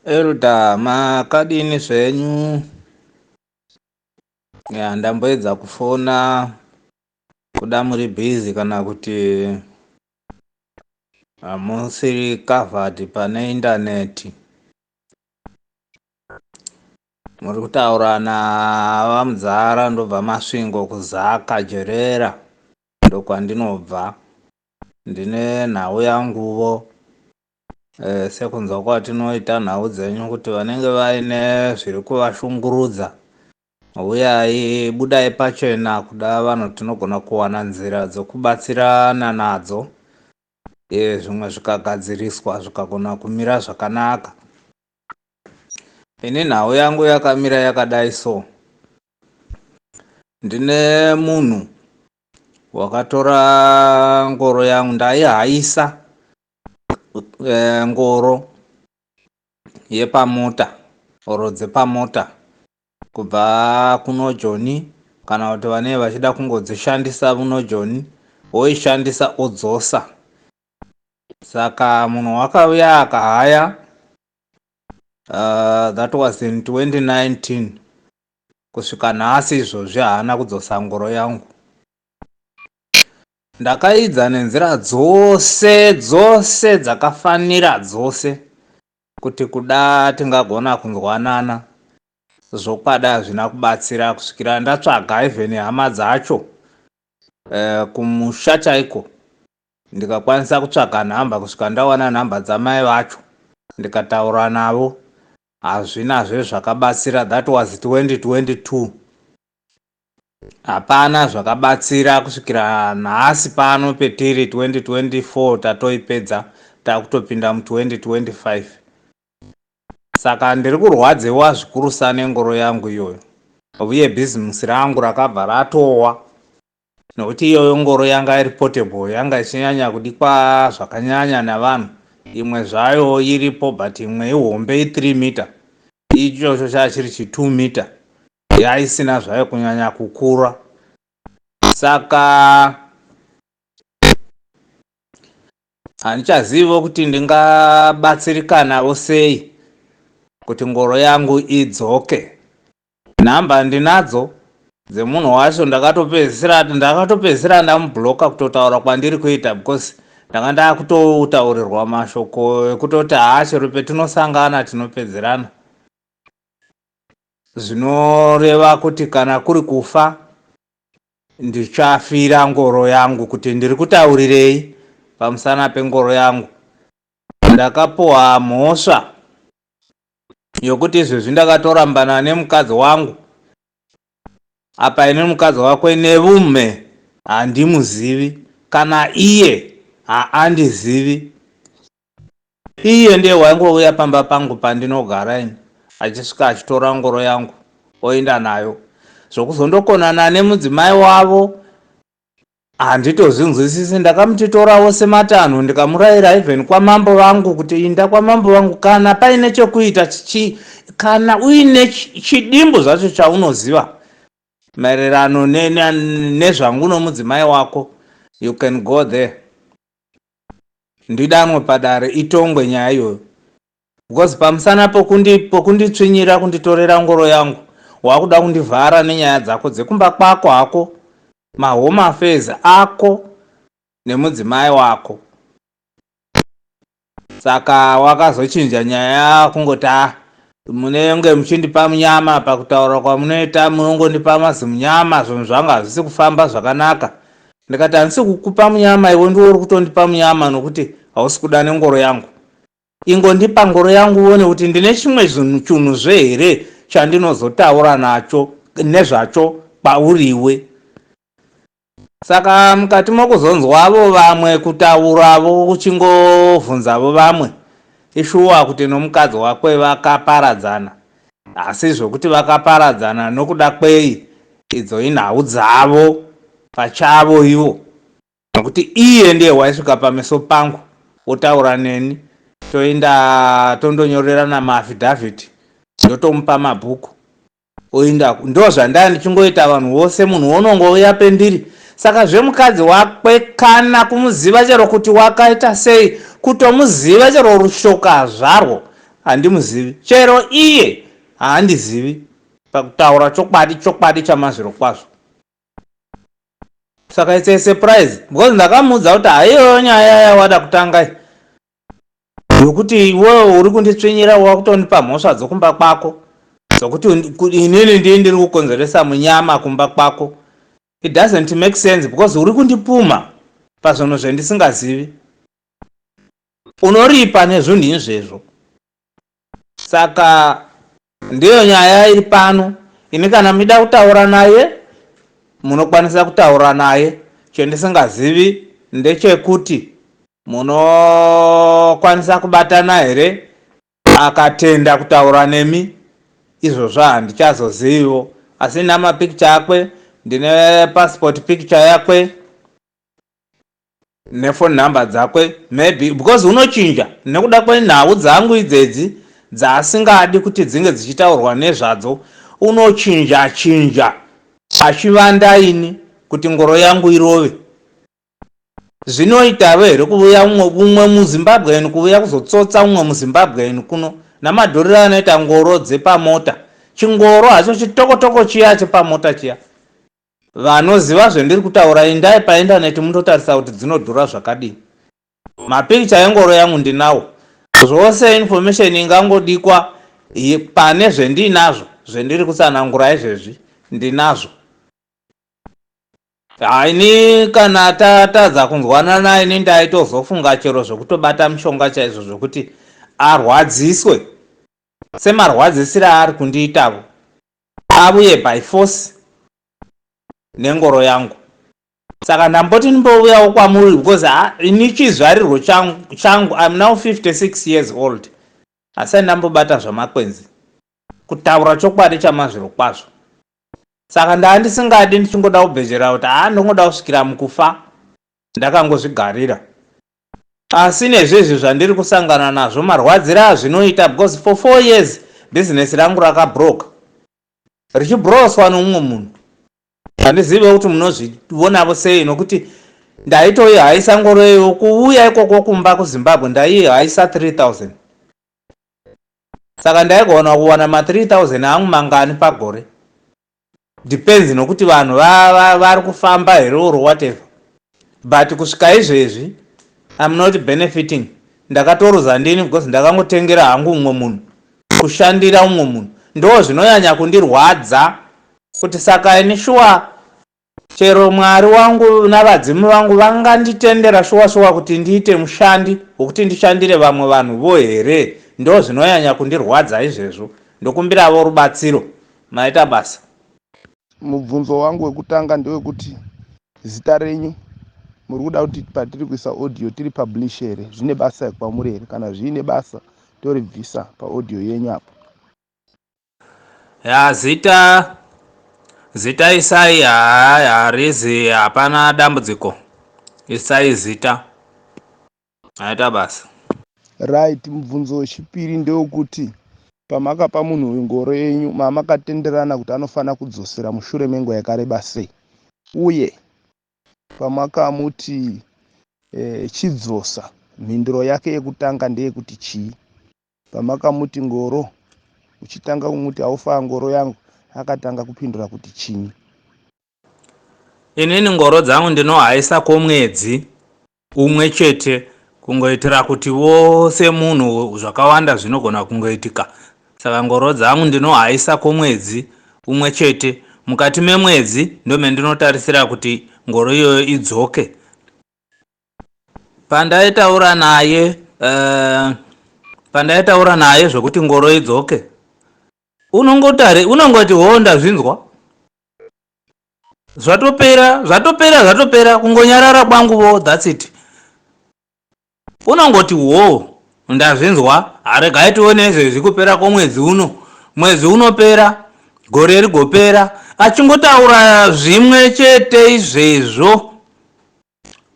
Elder makadini zvenyu? Ya, ndamboedza kufona kuda muri busy kana kuti hamusiri covered pane indaneti. Muri kutaura naVaMudzara ndobva Masvingo kuZaka Jerera ndokwandinobva. Ndine nhau yanguvo e, sekunzwa kwatinoita nhau dzenyu kuti vanenge vaine zviri kuvashungurudza huyai budai pachena kuda vanhu tinogona kuwana nzira dzokubatsirana nadzo e, zvimwe zvikagadziriswa zvikagona kumira zvakanaka. Ini nhau yangu yakamira yakadai so. Ndine munhu wakatora ngoro yangu ndaihaisa e, ngoro yepamota oro dzepamota kubva kuno Joni kana kuti vanee vachida kungodzishandisa muno Joni woishandisa odzosa. Saka munhu wakauya akahaya that was in 2019 kusvika nhasi izvozvi haana kudzosa ngoro yangu. Ndakaidza nenzira dzose dzose dzakafanira dzose kuti kuda tingagona kunzwanana. Zvokwadi hazvina kubatsira kusvikira ndatsvaga even hama dzacho kumusha chaiko ndikakwanisa kutsvaga nhamba kusvika ndawana nhamba dzamai vacho ndikataura navo hazvinazve zvakabatsira. That was 2022 hapana zvakabatsira kusvikira nhasi pano petiri 2024 tatoipedza takutopinda mu2025. Saka ndiri kurwadziwa zvikurusa nengoro yangu iyoyo uye bhizimusi rangu rakabva ratowa nokuti iyoyo ngoro yanga iri portable yanga ichinyanya kudikwa zvakanyanya navanhu. Imwe zvayo iripo but imwe ihombe i3 meter ichocho chaa chiri chi 2 meter yaisina zvayo kunyanya kukura. Saka handichaziviwo kuti ndingabatsirikanawo sei kuti ngoro yangu idzoke. Nhamba ndinadzo dzemunhu wacho ndakatopedzisira ndamubloka kutotaura kwandiri kuita because ndanga ndakutotaurirwa mashoko ekutoti haa chero petinosangana tinopedzerana. Zvinoreva kuti kana kuri kufa ndichafira ngoro yangu kuti ndiri kutaurirei pamusana pengoro yangu. Ndakapuwa mhosva yokuti izvezvi ndakatorambana nemukadzi wangu apa ini mukadzi wakwe nevume handimuzivi kana iye haandizivi. Iye ndiye waingouya pamba pangu pandinogara ini achisvika achitora ngoro yangu oenda nayo. Zvokuzondokonana nemudzimai wavo handitozvinzwisisi. Ndakamuti torawo sematanho ndikamurayira even kwamambo vangu kuti inda kwamambo vangu kana paine chekuita kana uine chidimbu zvacho chaunoziva maererano nezvangu nomudzimai wako you can go there. Ndidanwe padare itongwe nyaya iyoyo because pamusana pokunditsvinyira kunditorera ngoro yangu wakuda kundivhara nenyaya dzako dzekumba kwako hako mahome affairs ako nemudzimai wako. Saka wakazochinja nyaya kungoti a munenge muchindipa munyama pakutaura kwamunoita munongondipa mazimunyama zvinhu zvangu hazvisi kufamba zvakanaka. Ndikati handisi kukupa munyama iwe ndiwe uri kutondipa munyama nokuti hausi kuda nengoro yangu. Ingondipa ngoro yangu uone kuti ndine chimwe chunhuzve here chandinozotaura nacho nezvacho kwauriwe. Saka mukati mokuzonzwavo vamwe kutauravo uchingovhunzavo vamwe ishuwa kuti nomukadzi wakwe vakaparadzana asi zvokuti vakaparadzana nokuda kwei idzo inhau dzavo pachavo ivo nokuti iye ndiye waisvika pameso pangu otaura neni toenda tondonyorerana maaffidavit ndotomupa mabhuku oinda. Ndozvandaa ndichingoita vanhu vose munhu unongouya pendiri. Saka zvemukadzi wakwe kana kumuziva chero kuti wakaita sei kutomuziva chero rushoka zvarwo Handimuzivi. Chero iye haandizivi pakutaura chokwadi chokwadi chamazvirokwazvo. Saka it's a surprise because ndakamuudza kuti haiyoyo nyaya yawada kutanga iyi yokuti iwewe uri kunditsvinyira wakutondipa mhosva dzokumba kwako dzokuti inini ndii ndiri kukonzeresa munyama kumba kwako. It doesn't make sense because uri kundipumha pazvinhu zvendisingazivi. Unoripa nezvinhu izvezvo. Saka ndiyo nyaya iri pano. Ini kana mida kutaura naye munokwanisa kutaura naye. Chendisingazivi ndechekuti munokwanisa kubatana here akatenda kutaura nemi izvozvo handichazoziviwo asi namapicture akwe ndine passport picture yakwe nephone number dzakwe maybe because unochinja nekuda kwenhau dzangu idzedzi dzaasingadi kuti dzinge dzichitaurwa nezvadzo unochinja chinja achivanda ini kuti ngoro yangu irove. Zvinoitavo here kuvuya umwe muZimbabwean kuvuya kuzotsotsa umwe muZimbabwean kuno namadhuriro anoita ngoro dzepamota. Chingoro hacho chitokotoko chiya chepamota chiya. Vanoziva zvendiri kutaura endai paindaneti mundotarisa kuti dzinodhura zvakadii. Mapikicha engoro yangu ndinawo. Zvose information ingangodikwa pane zvendinazvo zvendiri kutsanangura izvezvi ndinazvo. Haa ini kana tatadza kunzwanana ini ndaitozofunga chero zvekutobata mushonga chaizvo zvekuti arwadziswe semarwadzisire aari kundiitavo avuye by force nengoro yangu. Saka ndamboti ndimbouyawo kwamuri because ha ini chizvarirwo changu, changu I'm now 56 years old asi ndambobata zvamakwenzi kutaura chokwadi chamazvirokwazvo. Saka ndaandisingadi ndichingoda kubhejera kuti haa ndongoda kusvikira mukufa ndakangozvigarira. Asi nezvezvi zvandiri kusangana nazvo marwadzire azvinoita because for 4 years business rangu rakabroka richibroswa neumwe munhu. Handizive kuti munozvionavo sei nokuti ndaitoihaisa ngoro iyoyo kuuya ikoko kumba kuZimbabwe ndaihaisa 3000 saka ndaigona kuwana ma 3000 angu mangani pagore depends nokuti vanhu vari kufamba here or whatever but kusvika izvezvi I'm not benefiting ndakatoruza ndini because ndakangotengera hangu umwe munhu kushandira umwe munhu ndo zvinonyanya kundirwadza kuti saka ini shuwa Chero Mwari wangu navadzimu vangu vanganditendera shuwa shuwa kuti ndiite mushandi wokuti ndishandire vamwe vanhu vo here? Ndozvinonyanya kundirwadza izvezvo. Ndokumbiravo rubatsiro. Maita basa. Mubvunzo wangu wekutanga ndewekuti zita renyu muri kuda kuti patiri kuisa audio tiri publish here? Zvine basa kwamuri here? Kana zviine basa toribvisa paaudio yenyu apo. Ya zita zita isai haa harizi hapana dambudziko isai zita aita basa. Right mubvunzo wechipiri ndewekuti pamakapa munhu uyu ngoro yenyu mamakatenderana kuti anofanira kudzosera mushure menguva yakareba sei uye pamakamuti eh, chidzosa mhinduro yake yekutanga ndeyekuti chii Pamakamuti ngoro uchitanga kumuti haufaa ngoro yangu akatanga kupindura kuti chinyi. Inini ngoro dzangu ndinohaisa kwomwedzi umwe chete kungoitira kuti vose munhu zvakawanda zvinogona kungoitika saka ngoro dzangu ndinohaisa kwomwedzi umwe chete mukati memwedzi ndomendinotarisira kuti ngoro iyoyo idzoke Pandaitaura naye pandaitaura naye zvekuti ngoro idzoke unongotari unongoti hoo ndazvinzwa zvatopera zvatopera zvatopera kungonyarara kwangu vo that's it unongoti hoo ndazvinzwa haregai tione izvezvi kupera kwomwedzi uno mwedzi unopera gore rigopera achingotaura zvimwe chete izvezvo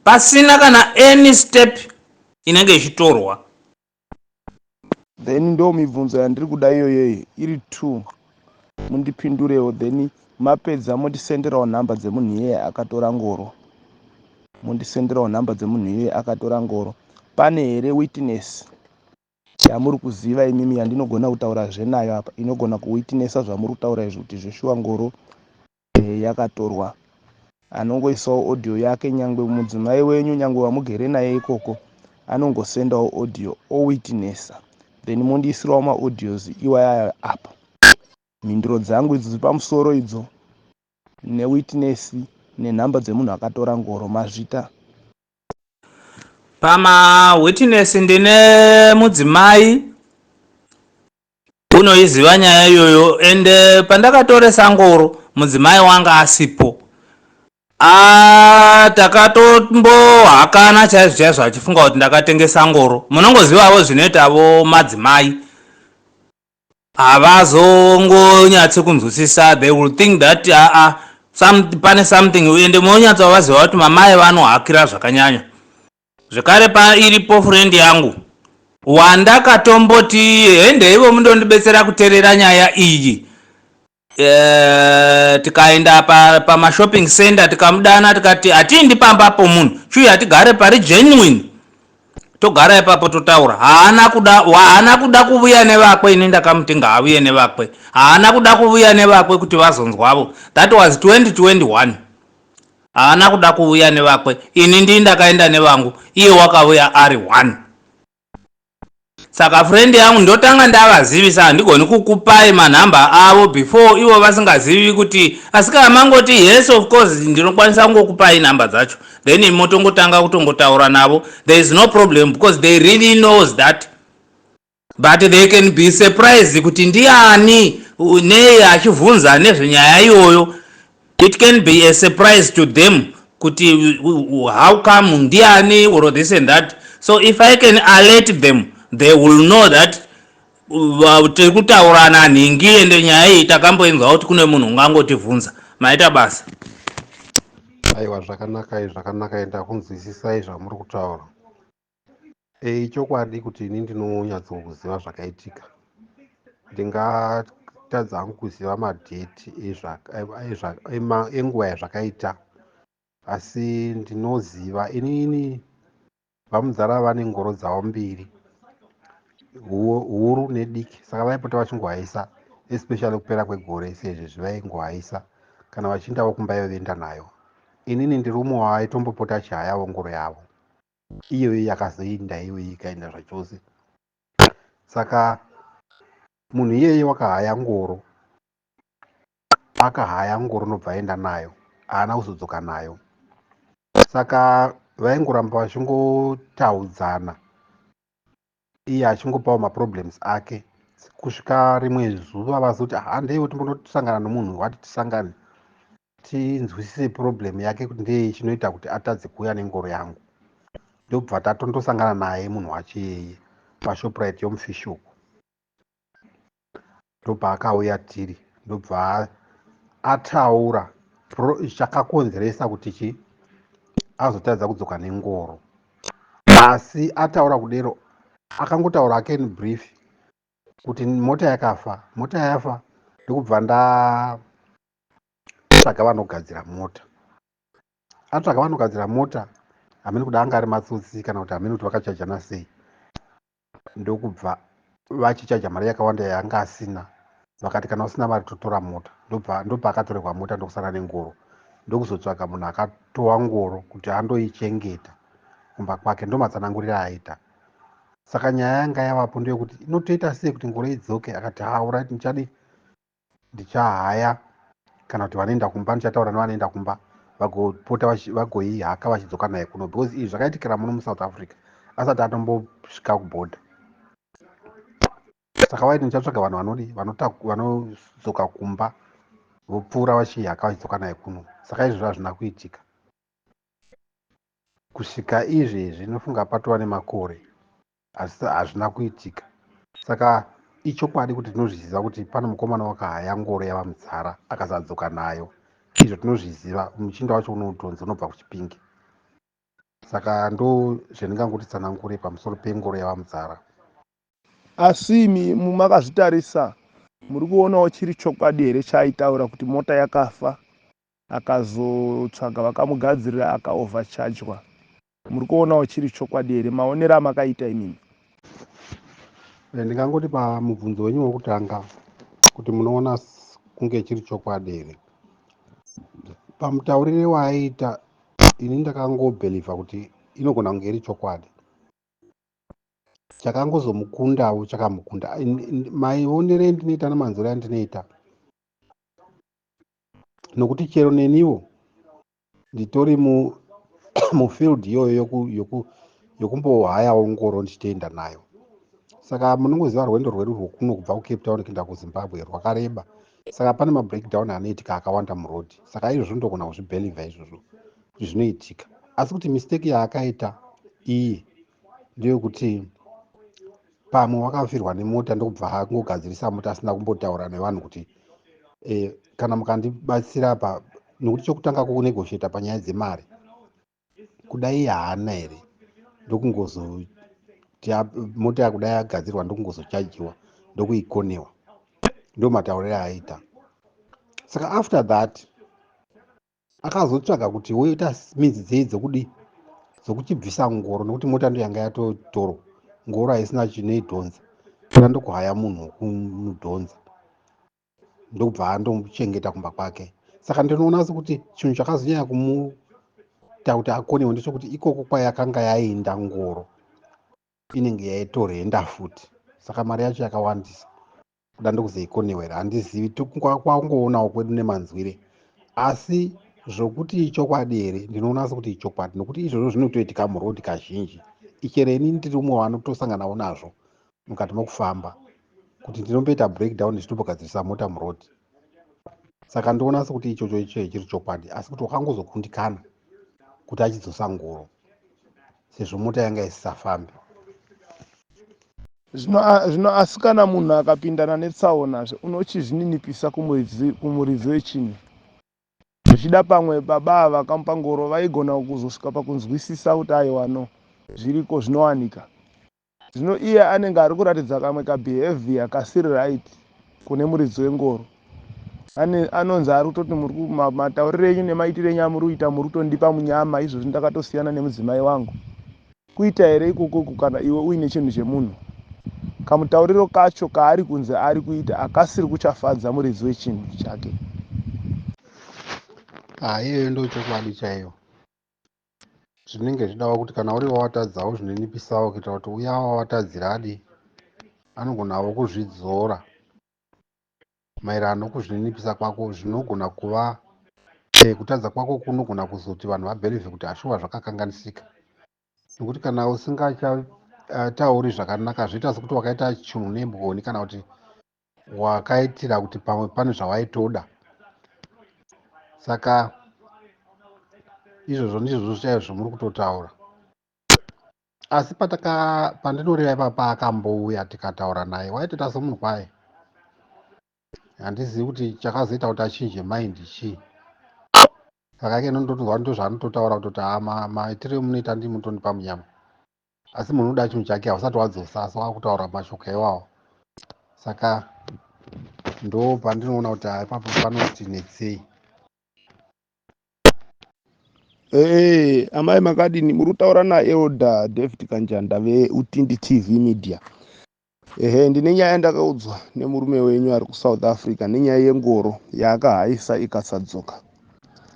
pasina kana any step inenge ichitorwa. Then ndo mibvunzo yandiri kuda iyoyoyi iri two mundipindurewo then mapedza mondisenderawo number dzemunhu iyeye akatora ngoro mondisenderawo number dzemunhu iyeye akatora ngoro pane here witness. Yamuri kuziva imimi yandinogona kutaurazve nayo apa inogona kuwitnessa zvamuri kutaura izvi kuti zveshuwa ngoro yakatorwa, anongoisawo audio yake, nyangwe mudzimai wenyu, nyangwe wamugere naye ikoko, anongosendawo audio owitnessa, then mondiisirawo maaudios iwayaya apa. Mhinduro dzangu idzo dzepamusoro idzo, newitness nenhamba dzemunhu akatora ngoro. Mazvita. Pamawitness ndine mudzimai unoiziva nyaya iyoyo, ende pandakatoresa ngoro mudzimai wanga asipo. Takatombohakana chaizvo chaizvo achifunga kuti ndakatengesa ngoro. Munongozivavo zvinoitavo madzimai, havazongonyatsi kunzwisisa. They will think that aa pane something, ende munonyatsovaziva kuti mamai vanohakira zvakanyanya. Zvekare pairipo friend yangu wandakatomboti hendeivo mundondibetsera kuteerera nyaya iyi. Tikaenda pamashopping center, tikamudana, tikati hatiendi pamba pomunhu, chiuya tigare pari genuine, togara ipapo totaura. Haana kuda, haana kuda kuvuya nevakwe. Ini ndakamuti ngaavuye nevakwe, haana kuda kuvuya nevakwe kuti vazonzwavo. That was 2021. Haana kuda kuuya nevakwe. Ini ndii ndakaenda nevangu, iye wakavuya ari one. Saka friend yangu ndotanga ndavazivisa. Handigoni kukupai manhamba avo before ivo vasingazivi kuti, asi kana mangoti yes, of course ndinokwanisa kungokupai nhamba dzacho, then motongotanga kutongotaura navo. There is no problem because they really knows that, but they can be surprised kuti ndiani, nei achibvunza nezvenyaya iyoyo. It can be a surprise to them kuti how come, ndiani or this and that. So if I can alert them, they will know that tiri kutaurana nhingi, ende nyaya iyi takamboinzwa kuti kune munhu ungangotivhunza. Maita basa. Aiwa, zvakanakai, zvakanakai, ndakunzwisisai zvamuri kutaura. Ichokwadi kuti ini ndinonyatsokuziva zvakaitika. Ndingatadza hangu kuziva madheti enguva yazvakaita, asi ndinoziva inini vamudzara vane ngoro dzavo mbiri, huru nediki, saka vaipota vachingohaisa, especially kupera kwegore sezvezvi vaingohaisa kana vachiendawo kumba yaivoenda nayo. Inini ndiri umwe waitombopota achihayawo ngoro yavo iyoyo yakazoinda iyoyo ikaenda zvachose. Saka munhu iyeye wakahaya ngoro, akahaya ngoro nobva aenda nayo, haana kuzodzoka nayo. Saka vaingoramba vachingotaudzana, iye achingopawo maproblems ake, kusvika rimwe zuva vazoti, "Handeiwo timbonosangana nomunhu wati tisangane, tinzwisise problem yake kuti ndei chinoita kuti atadze kuuya nengoro yangu." Ndobva tatondosangana naye munhu wacho iyeye paShoprite yomuFish Hoek. Ndopaakauya tiri, ndobva ataura chakakonzeresa kuti chi azotadza kudzoka nengoro. Asi ataura kudero, akangotaura ake in brief kuti mota yakafa, mota yafa, ndokubva ndatsvaga vanogadzira mota. Atsvaga vanogadzira mota, hamene kuda anga ari matsotsi kana kuti hamene kuti vakachajana sei, ndokubva vachichaja mari yakawanda yaanga asina. Vakati kana usina mari totora mota. Ndobva akatorerwa mota, ndokusara nengoro, ndokuzotsvaga munhu akatowa ngoro kuti andoichengeta kumba kwake. Ndomatsanangurira aita. Saka nyaya yanga yavapo ndeyekuti inotoita sei kuti ngoro idzoke. Akati, "Alright, ndichadi ndichahaya kana kuti vanoenda kumba, ndichataura nevanoenda kumba vagopota vagoihaka vachidzoka naye kuno," because izvi zvakaitikira muno muSouth Africa asati atombosvika kubhodha. Saka vaiti, "Ndichatsvaga vanhu vanodi vanodzoka kumba vopfuura vachihaka vachidzoka naye kuno." Saka izvozvo hazvina kuitika kusvika izvezvi, nofunga patova nemakore, asi hazvina kuitika. Saka ichokwadi kuti tinozviziva kuti pane mukomana wakahaya ngoro yavamudzara akasadzoka nayo. Izvo tinozviziva, muchinda wacho unotonzi unobva kuChipinge. Saka ndo zvendingangoti tsanangure pamusoro pengoro yavamudzara. Asi imi makazvitarisa, muri kuonawo chiri chokwadi here chaaitaura kuti mota yakafa, akazotsvaga vakamugadzirira, akaoverchargwa? Muri kuonawo chiri chokwadi here, maonero amakaita imimi? Ndingangoti pamubvunzo wenyu wekutanga kuti munoona kunge chiri chokwadi here, pamutaurire waaiita ini ndakangobhelivha kuti inogona kunge iri chokwadi. Chakangozomukundawo chakamukunda. Maionere endinoita nemanzwiro andinoita, nokuti chero neniwo nditori mufield iyoyo yokumbohayawo ngoro ndichitoenda nayo. Saka munongoziva rwendo rwedu rwokuno kubva kuCape Town kuenda kuZimbabwe rwakareba, saka pane mabreakdown anoitika akawanda muroad. Saka izvozvo ndogona kuzvibhelivha izvozvo kuti zvinoitika. Asi kuti mistake yaakaita iye ndeyekuti pamwe wakafirwa nemota ndokubva angogadzirisa mota asina kumbotaura nevanhu kuti kana mukandibatsira pa, nokuti chokutanga kunegotiata panyaya dzemari kudai haana here, ndokungozoti mota yakudai yagadzirwa ndokungozochajiwa ndokuikonewa, ndo matauriro aaita. Saka after that akazotsvaga kuti woita midzi dzei dzokudi dzokuchibvisa ngoro, nokuti mota ndo yanga yatotorwa, ngoro haisina chinoidhonza, saka ndokuhaya munhu wokumudhonza ndokubva andomuchengeta kumba kwake. Saka ndinoona sekuti chinhu chakazonyanya kumuita kuti akonewe ndechekuti ikoko kwayakanga yaenda ngoro inenge yaitorenda futi, saka mari yacho yakawandisa kuda ndokuzoikonewa here handizivi, kwangoonawo kwedu nemanzwire. Asi zvokuti ichokwadi here, ndinoona sekuti ichokwadi, nokuti izvozvo zvinotoitika murodhi kazhinji. Ichero ini ndiri umwe wanotosanganawo nazvo mukati mokufamba, kuti ndinomboita breakdown ndichitombogadzirisa mota murodhi. Saka ndinoona sekuti ichocho icho chiri chokwadi, asi kuti wakangozokundikana kuti achidzosa ngoro sezvo mota yanga isisafambi. Zvino asi kana munhu akapindana netsaonazve, unochizvininipisa kumuridzi wechinhu. Zvichida pamwe baba ava vakamupa ngoro vaigona kuzosvika pakunzwisisa kuti aiwa no, zviriko zvinowanika. Zvino iye anenge ari kuratidza kamwe kabehavior kasiri right kune muridzi wengoro. Anonzi ari kutoti matauriro enyu nemaitiro enyu amuri kuita muri kutondipa munyama, izvozvi ndakatosiyana nemudzimai wangu. Kuita here ikokoku kana iwe uine chinhu chemunhu? Kamutauriro kacho kaari kunzi ari kuita akasiri kuchafadza muridzi wechinhu chake. Ah, iyoyo ndo chokwadi chaiyo. Zvinenge zvidawo kuti kana uri wawatadzawo zvinonipisawo kuitira kuti uya wawatadzira adi anogonawo kuzvidzora maererano nokuzvininipisa kwako. Zvinogona kuva kutadza kwako kunogona kuzoti vanhu vabhelivhe kuti ashuwa zvakakanganisika, nokuti kana usingachatauri zvakanaka zvoita sekuti wakaita chinhu nembwoni kana kuti wakaitira kuti pamwe pane zvawaitoda. Saka izvozvo ndizvozvo chaizvo zvamuri kutotaura. Asi pataka pandinoreva ipapa akambouya tikataura naye, waitoita semunhu kwaye. Handizivi kuti chakazoita kuti achinje mind chii. Saka ike nondotonzwa ndozvaanototaura kutoti ha maitiro emunoita ndimi mutondipa munyama, asi munhu unoda chinhu chake hausati wadzosa, asi wakutaura mashoko iwawo. Saka ndo pandinoona kuti ha ipapo panoti netsei. Hey, amai makadini? Muri kutaura naElder David Kanjanda veUtindi TV Media. Ehe, ndine nyaya yandakaudzwa nemurume wenyu ari kuSouth Africa nenyaya yengoro yaakahaisa ikasadzoka.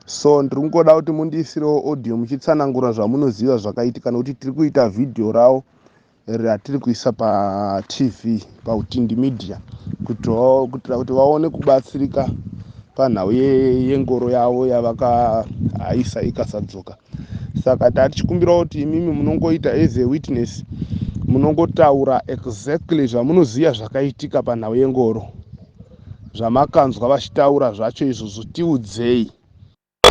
So ndiri kungoda kuti mundiisirewo audio muchitsanangura zvamunoziva zvakaitika, nokuti tiri kuita vhidhiyo rawo ratiri kuisa paTV paUtindi Media kuitira kuti vaone kubatsirika panhau yengoro yavo yavakahaisa ikasadzoka. Saka tatichikumbira kuti imimi munongoita as a witness, munongotaura exactly zvamunoziva zvakaitika panhau yengoro, zvamakanzwa vachitaura zvacho izvozvo tiudzei.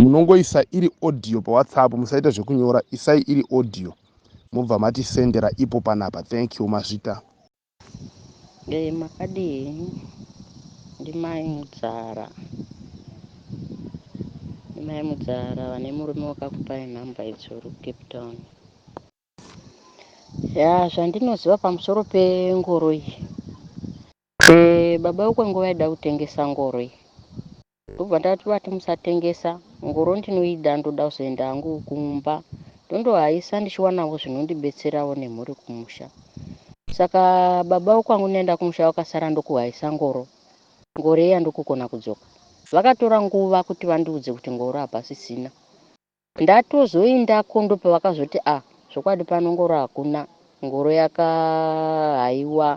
Munongoisa iri audio paWhatsApp, musaita zvekunyora, isai iri audio mobva matisendera ipo panapa. Thank you, mazvita. Makadii? Ndimai Mudzara. Ndimai Mudzara vane murume wakakupai nhamba idzo uri kuCape Town. Ya, zvandinoziva pamusoro pengoro iyi. Baba vekwangu vaida kutengesa ngoro iyi. Ndobva ndati vati musatengesa ngoro, ndinoida, ndoda kuzoenda hangu kumba ndondohaisa ndichiwanawo zvinondibetserawo nemhuri kumusha. Saka baba vekwangu ndaenda kumusha vakasara ndokuhaisa ngoro. Ngoro iya ndokukona kudzoka. Vakatora nguva kuti vandiudze kuti ngoro hapasisina. Ndatozoindako ndopavakazoti ah zvokwadi pano ngoro hakuna. Ngoro yakahaiwa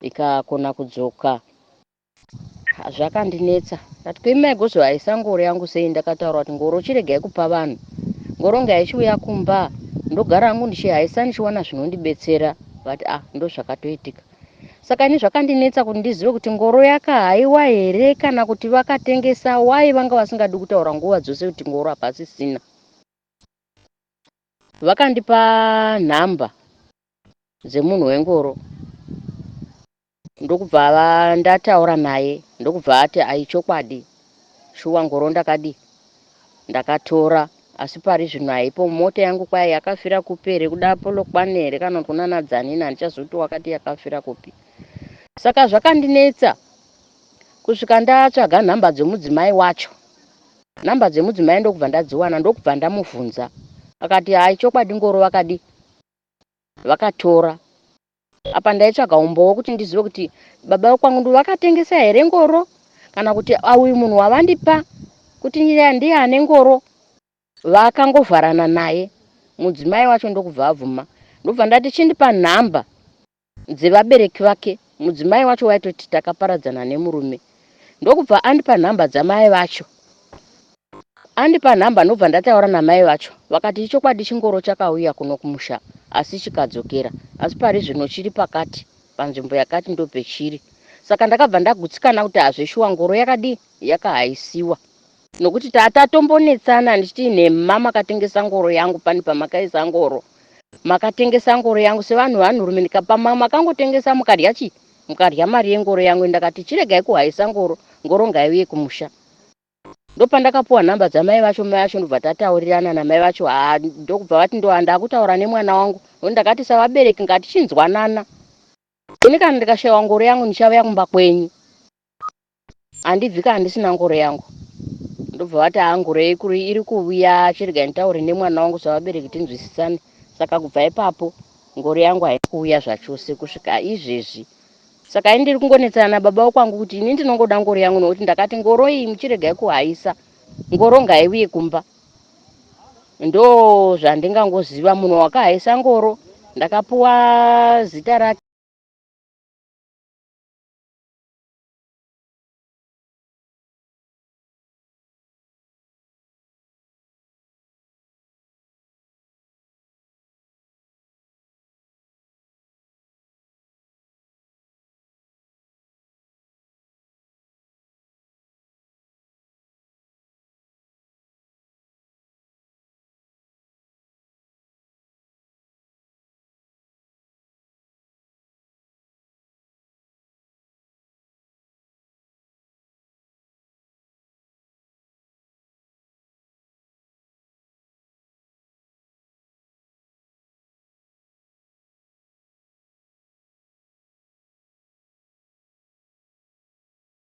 ikakona kudzoka. Zvakandinetsa. Ndati ko imi maigozohaisa ngoro yangu sei ndakataura kuti ngoro chiregai kupa vanhu. Ngoro ngaichiuya kumba ndogara hangu ndichihaisa ndichiwana zvinondibetsera. Vati ah ndozvakatoitika. Saka ini zvakandinetsa kuti ndizive kuti ngoro yakahaiwa here kana kuti vakatengesa why vanga vasingadi kutaura nguva dzose kuti ngoro hapasisina. Vakandipa nhamba dzemunhu wengoro ndokubva ndataura naye ndokubva ati ayi chokwadi shuwa ngoro ndakadii ndakatora asi pari zvino haipo mota yangu kwai yakafira kupi here kuda polokwane here kana kuti kunana dzanini handichazoti wakati yakafira kupi saka zvakandinetsa kusvika ndatsvaga nhamba dzemudzimai wacho nhamba dzemudzimai ndokubva ndadziwana ndokubva ndamuvhunza akati hai chokwadi ngoro vakadii vakatora Apa ndaitsvaga umbowo kuti ndizive kuti baba vekwangu ndo vakatengesa here ngoro kana kuti uyu munhu wavandipa kuti ndiye ane ngoro vakangovharana naye mudzimai wacho ndokubva abvuma ndobva ndati chindipa nhamba dzevabereki vake mudzimai wacho waitoti takaparadzana nemurume ndokubva andipa nhamba dzamai vacho Andipa nhamba ndobva ndataura namai vacho vakati ichokwadi chingoro chakauya kuno kumusha asi chikadzokera asi pari zvino chiri pakati panzvimbo yakati ndopechiri saka ndakabva ndagutsikana kuti hazveshuwa ngoro yakadii yakahaisiwa nokuti tatatombonetsana ndichiti nhema makatengesa ngoro yangu pani pamakaisa ngoro makatengesa ngoro yangu sevanhu vanhurume ndikapa makangotengesa mukadya chii mukadya mari yengoro yangu ndakati chiregai kuhaisa ngoro ngoro ngaiuye kumusha Ndopandakapuwa nhamba dzamai vacho mai vacho ndobva tataurirana namai vacho haa ndokubva vati ndo ndakutaura nemwana wangu nokuti ndakati savabereki ngatichinzwanana ini kana ndikashaiwa ngoro yangu ndichauya kumba kwenyu handibvi kana ndisina ngoro yangu ndobva vati haa ngoro yekuri iri kuuya chiregai nditaure nemwana wangu savabereki tinzwisisane saka kubva ipapo ngoro yangu haina kuuya zvachose kusvika izvezvi Saka ini ndiri kungonetsana nababa wekwangu kuti ini ndinongoda ngoro yangu nokuti ndakati ngoro iyi muchiregai kuhaisa ngoro ngaiuye kumba. Ndo zvandingangoziva munhu wakahaisa ngoro ndakapuwa zita rake.